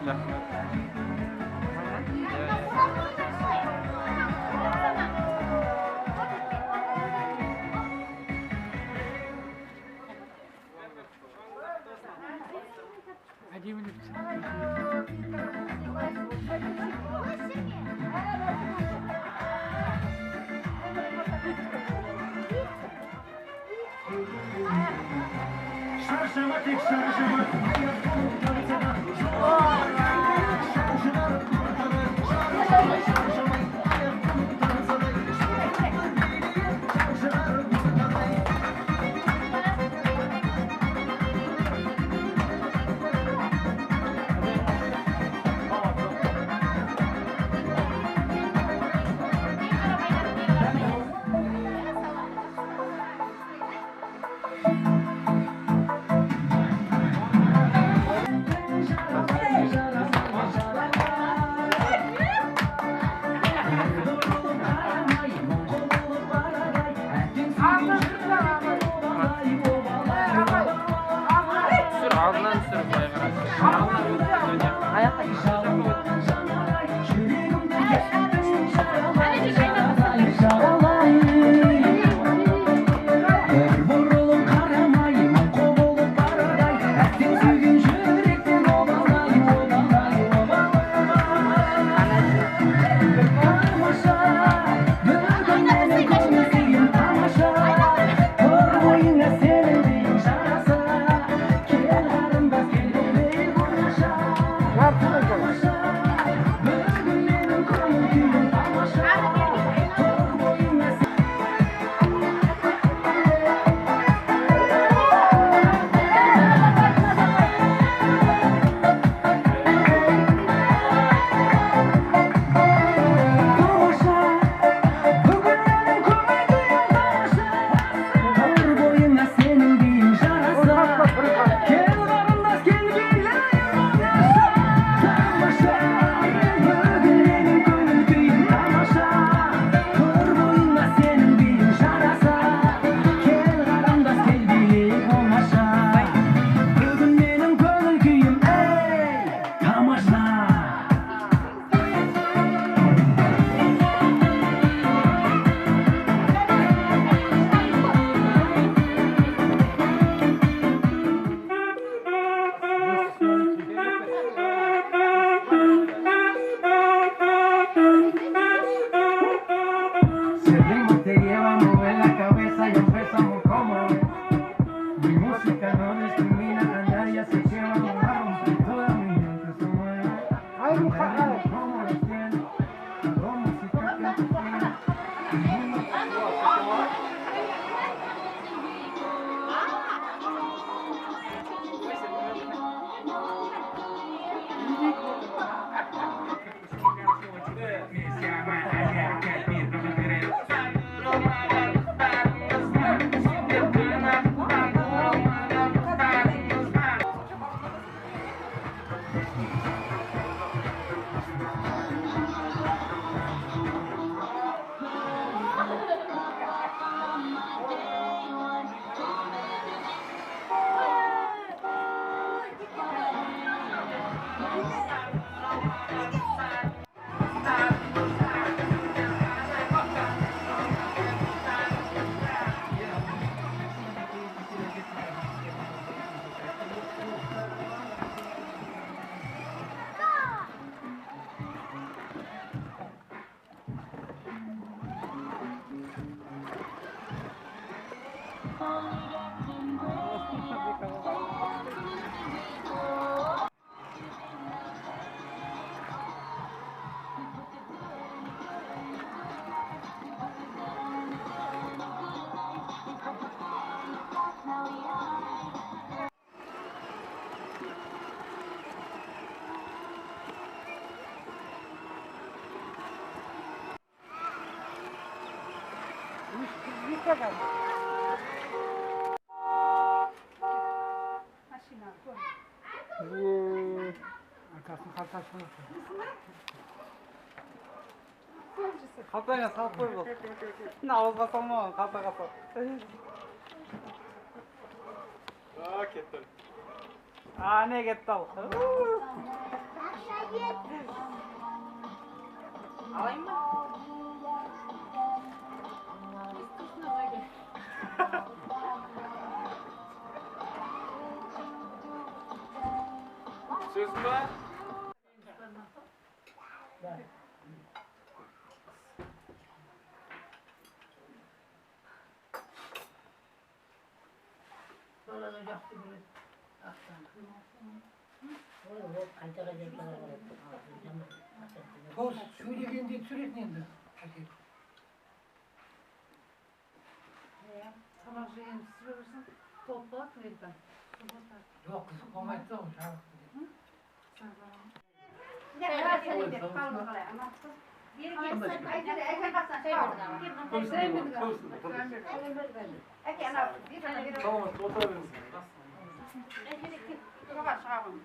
Рахмет. Қалтаңа салып қой бұл. Ауызға салма, қалтаға сал. Кеттім. Ане кетті ал. Алайын ба? Сөзің ба? Баланы жақсы көреді. Тоз сөйлегенде түсіретін енді. Әке. Тамақ жеген түсіре берсең, толып қалады ертең. Жоқ, қызық болмайды да ол жарық. Саламатсыз, отыра беріңіз.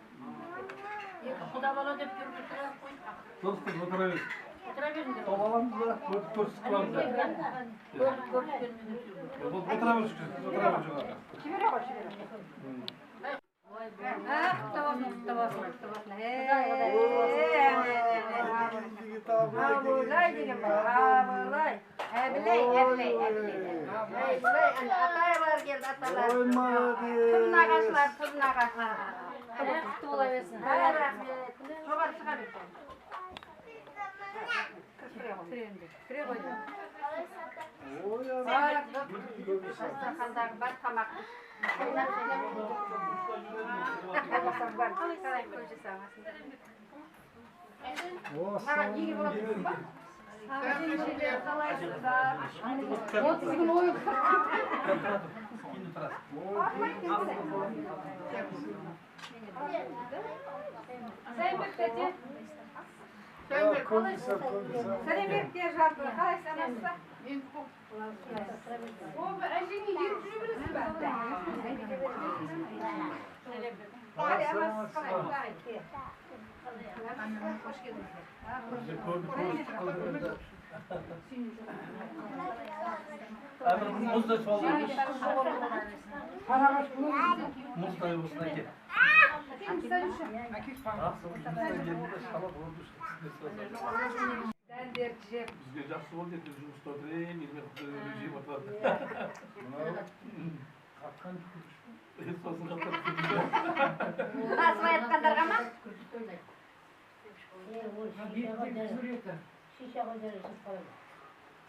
Құда бала деп жүрміз. Достық, отыра беріңіз. Отыра беріңдер. Топ аламыз да, көрісіп қаламыз да. Отыра беріңіз, отыра беріңіз жоғары. Жібере ғой, жібере. Құтты болсын, құтты болсын, құтты болсын. Абылай деген бар, Абылай. Әбілей, Әбілей, Әбілей. Әбілей, атайлар келді, аталар. Түп нағашылар, түп нағашылар. Құтты бола берсін. Рахмет. Жоғары шыға бер. Кіре ғой. Дастархандағы бар тамақ. Маған неге болады дейсің ба? 30 күн ойы. Сәлембек тәте. Сәлембек те жалпы қалай санасыз? Әжеңе еріп жүре бересіз ба? Қалай амансыз, қалай? Қош келдіңіздер. Мұз да суалды. Сарыағаш болады. Мұз да осында екен. Дәндерді жеп. Бізге жақсы болды, ертең жұмыста отырайын, ермек жеп отырады. Қатқан түкіріш. Сосын қатқан түкіріш. Басып айтқандарға ма?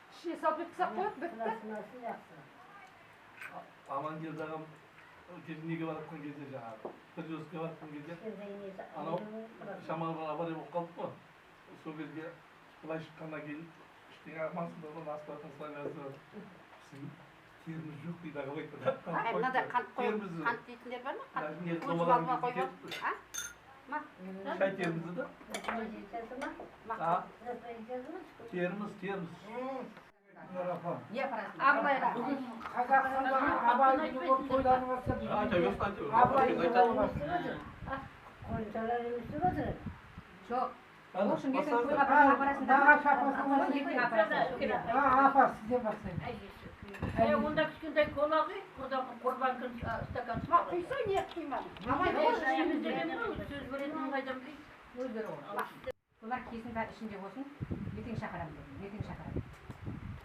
Ішіне салып жеткізсақ қояды, бітті. Амангелді ағам неге баратқан кезде жаңағы, Тіржоске баратқан кезде анау шамалған авария болып қалды ғой. Сол кезде былай шыққаннан кейін ештеңе амансыңдар ғой, астатын сайласы. Теріміз жоқ дейді ағам айтты. Мынада қант қойып, қант дейтіндер бар ма? Қант. Өзім алдыма қойып алып. Шай терімізді да? Теріміз, теріміз. Абылайға. Бүгін Қазақстандағы Абай күні болып тойланып жатса, Айта берсін, айта берсін. Абай күні болып жатса. Жоқ. Ана, Ол үшін ертең бастаңыздар. тойға апарасың. Нағашы апасы Ертең апарасың. Апа, сізден бастаймын. Онда кішкентай кола құй, құрбан күн стакан Ма, құйса не құймадың? Сөз беретін қайдан білейін? Олар кесін бәрі ішінде болсын, ертең шақырамын дедім, ертең шақырамын.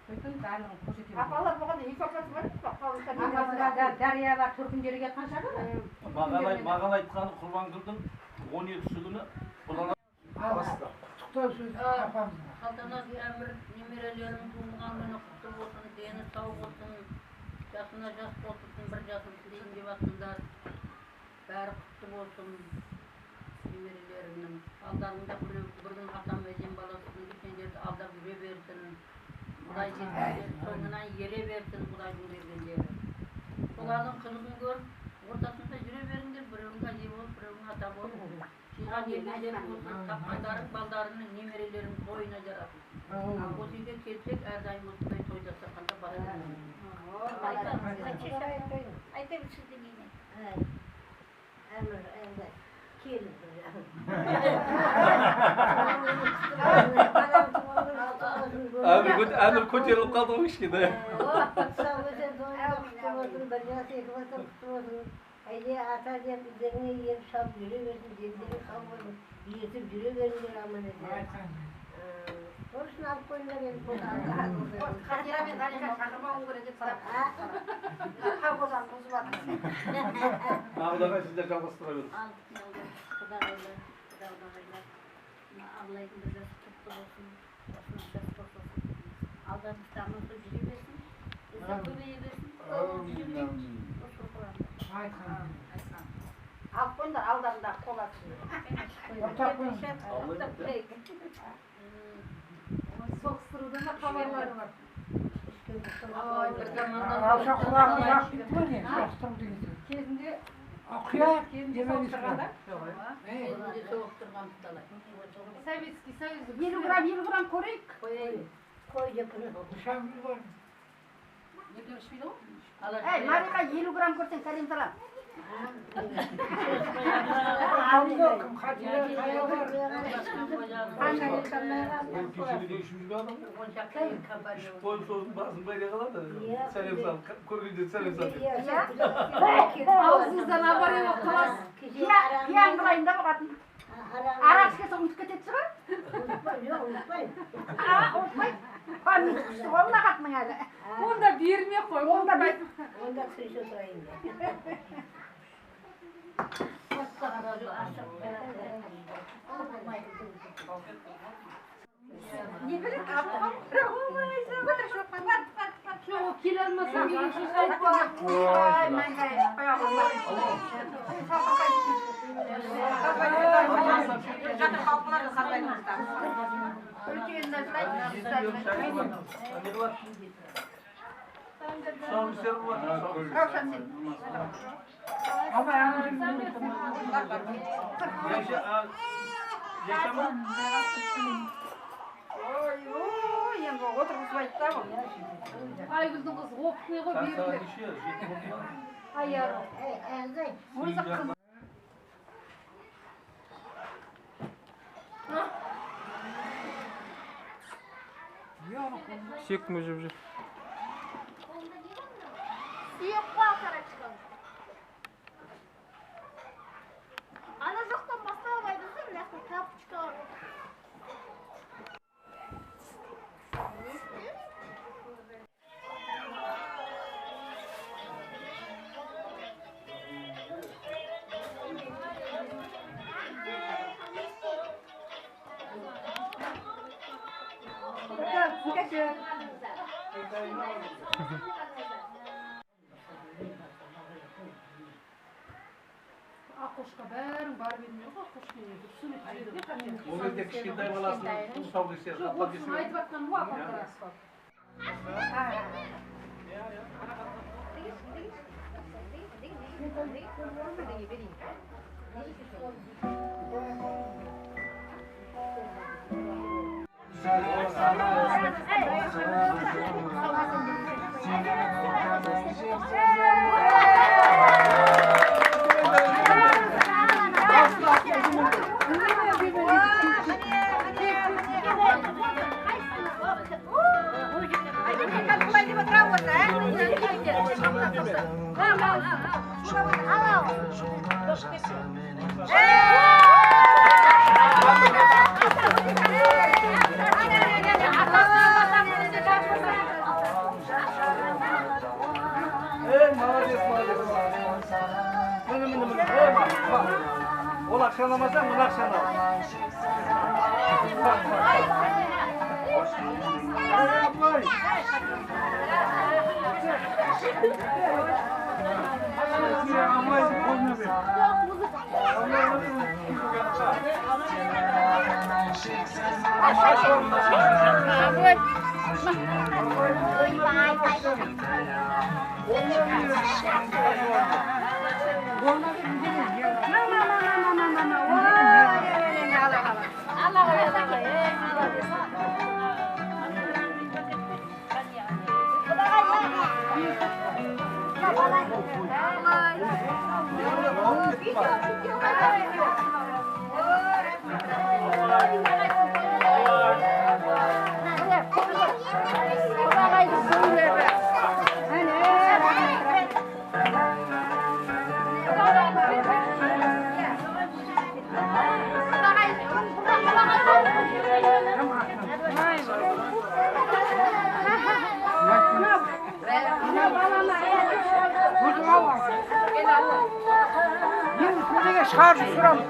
Сөйтіп барлығын көрсетемін. Апалар болғанда екі апасы бар еді, Апасы бар, Дария бар, төркіндері келіп қанша бар? Маған айтқаны құрбан күндің 12-сі күні бұдан Құттықтау сөз апамызға. Салтанат Әмір немерелерінің туылған күні құтты болсын, дені сау болсын, жасына жас қосылсын, бір жасын тілейін деп жатсыңдар. Бәрі құтты болсын немерелеріңнің. Алдарыңда біреу бір күн атам әжем баласының сендерді алдап жүре берсін. Құдай сендерді соңынан ере берсін, Құдайдың бергендері. Солардың қызығын көріп, ортасында жүре беріңдер, біреуің әже болып, біреуің ата болып. Жиған ергендерің болсын, тапқандарың балдарының, немерелерінің тойына жарасын. Осы үйге келсек, әрдайым осындай той дастарханда бара береміз. Айта берсін демеймін. Әмір енді келін. Әмір көтеріліп қалды ғой кішкене. Сау өсен, тойың құтты болсын, бір жас, екі болсын, құтты болсын. Әже ата деп іздеріңе еріп салып жүре берсін, дендерің сау болсын, ертіп жүре беріңдер аман есен. Сол үшін алып қойыңдар енді. Хатира мен Дариға шақырмауың керек еді сұрап. Қозаны бұзып жатыр. Құдағай, сіздер жалғастыра беріңіз. Ал, құдағайлар, құдағайлар. Абылайдың бір жасы құтты болсын, осының жасы болсын. Алдарыңызда аман сол жүре берсін, ізі көбейе берсін. Әумин, әумин. Алып қойыңдар, алдарында қол атсын. Соғыстырудан да хабарлары бар. Ой, бір заманда Раушан құлағын жақ кетті ме не? Соғыстыру деген сөз. Кезінде Құяйық, кезінде 25 соғыстырғанда кезінде соғыстырғанбыз талай. Советский Союз 50 грамм, 50 грамм көрейік. Қой деп Шамгүл бар. Ертең ішпейді ғой. Әй, Мариға 50 грамм көрсең сәлем салам. Кім Хатира, қая бар? Ол кешегі ішіп жүрген адам ғой. Ішіп қойып сосын басын байлай қалады. Сәлем сал, көргенде сәлем сал деп. Аузыңыздан авария болып қаласыз. Пиян қылайын да бұғатын. Арақ ішкен соң ұмытып кететін шығар. Жоқ, ұмытпаймын. Ұмытпайды. Память күшті ғой мына қатының әлі. Онда берме қой, Онда Онда тыныш отырайын да. Не білет? Жоқ, ол келе алмасам деген сөз айтпа. Ой, маңдай, қоя қойма. Үлкенін Не қылады? Тұсаукесер болады. Раушан сен. Абай ана Жеке ма? Ой, ой, енді отырғызбайды да бұл. Айгүлдің қызы опытный ғой Сағат берілер. неше? 7 болды ма? Аяры. Өзі қыз. Сүйек мүжіп жүр. Сүйек қой апарачка. Ана жақтан бастап айтылса, мына жақта тапочка бар. Ақошқа бәрің барып едіңдер ғой, Ақошпен енді сурет түсіреді қане. Ол кезде кішкентай баласының тұсаукесері, Жоқ, апа ол кісінің айтып жатқаным ғой, апа. Ey, молодец, молодец. Міне, міне, міне. Ей, бақ, бақ. Ол ақшаны алмасаң, мына ақшаны ал. Бақ, бақ. Ей, Абылай. Абылай, қолына бер. Абылай, Өзің ал. Мен үстіндегі шығарып сұрамын.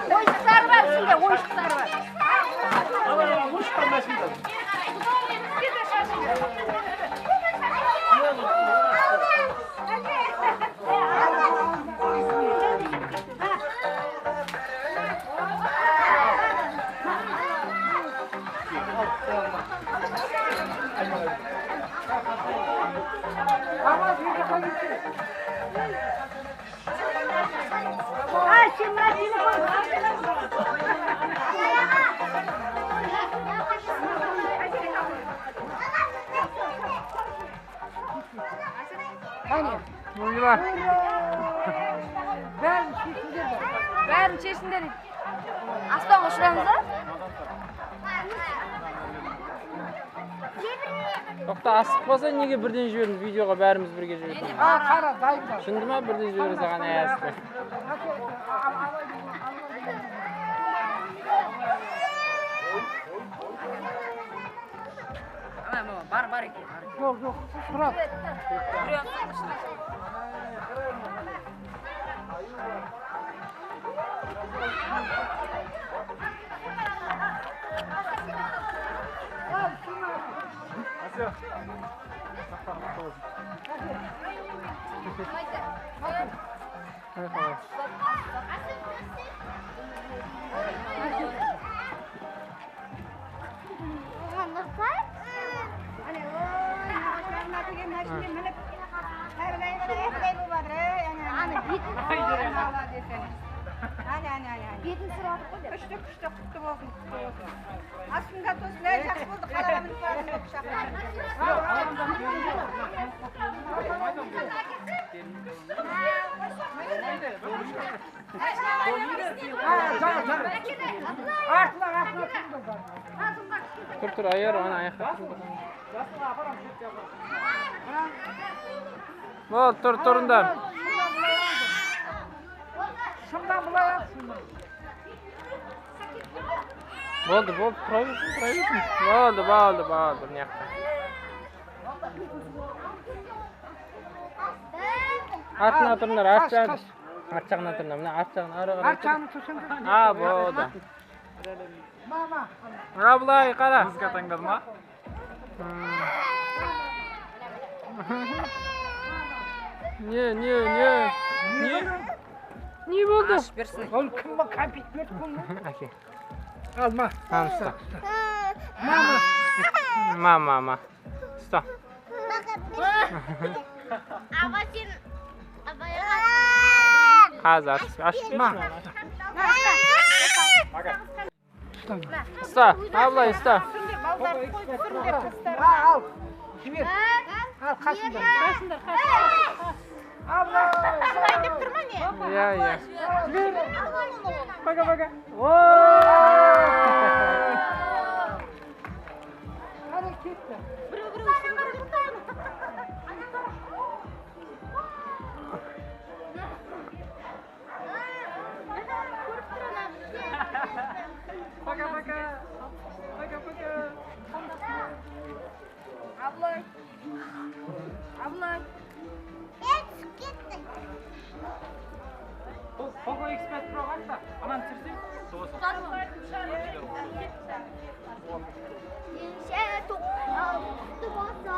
Ойыншықтар бар ішінде, ойыншықтар бар. Бәрін шешіңдер. Бәрін шешіңдер. Аспанға ұшырамыз ба? Тоқта, асық болса неге бірден жібердім? Видеоға бәріміз бірге жібердік. Қара, дайын. Шынды ма бірден жібере салған асық? Бар, бар екен. Жоқ, жоқ, тұрады. Бетін сұрадық қой. Күшті, күшті, құтты болсын, құтты болсын. Астында тосын, әй, жақсы болды, қалаға мініп баратын болып шақырады. Тұр, тұр, аяр, ана аяққа. Бол, тұр, тұрыңдар. Шымдан былай ал, шымдан. Болды, болды, тұра берсін, тұра берсін. Болды, болды, болды, мына жақта. Артына тұрыңдар, арт жағын. Арт жағына тұрыңдар, мына арт жағын ары қарай. Арт жағын тұрсаңдар. А, болды. Мама. Абылай, қара. Музыка таңдады ма? Не, не, не. Не? Не болды? Ашып берсін. Ол кім кәмпит берді бұны? Әке. Алма. Мама, ұста. Мама. Мама, мама. Ұста. Аба сен абайға. Қазір ашып берші. Ұста, Абылай, ұста. Ал, жібер. Ал, қашыңдар. Қашыңдар, қашыңдар. Абылай. Деп тұр ма не? Иә, иә. Пока, пока. Қане кетті. Пока, пока. Пока, пока. Абылай. Абылай. Бұл Poco X5 Pro қанша? Ананы түсірсең? Еңше тоқтау құтты болса.